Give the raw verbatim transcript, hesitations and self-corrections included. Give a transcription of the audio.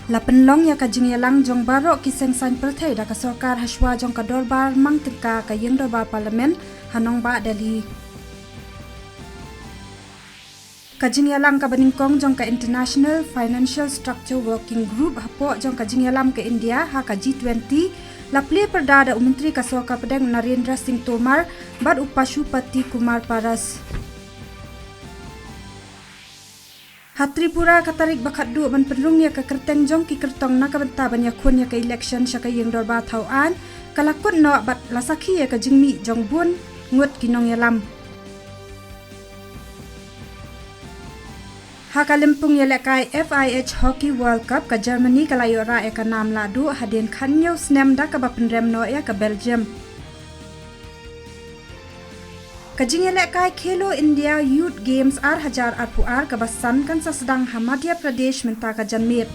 La pynlong ïa ka jingïalang jong baroh ki seng saiñ pyrthei da ka sorkar hashwa jong ka dorbar mang tyngka ka ïing dorbar Parliament ha nongbah Delhi. Ka jingïalang kaba nyngkong jong ka International Financial Structure Working Group hapoh jong ka jingïalam ka India ha ka G twenty la plie pyrda da u Myntri ka sorkar pdeng Narendra Singh Tomar bad u Pashupati Kumar Paras. Ha Tripura ka tarik ba khatduh ban pynrung ïa ka kyrteng jong ki kyrtong na ka bynta ban ïakhun ïa ka election sha ka ïing dorbar thaw aiñ ka la kut noh bad la sakhi ïa ka jingmih jong bun ngut ki nongïalam. Ha ka lympung ïalehkai F I H Hockey World Cup ka Germany ka la ïoh rah ïa ka nam lahduh hadien khathynñiew snem da kaba pynrem noh ïa ka Belgium. Ka jingïalehkai Khelo India Youth Games ar hajar arphew ar kaba san kan sa sdang ha Madhya Pradesh mynta ka janmiet.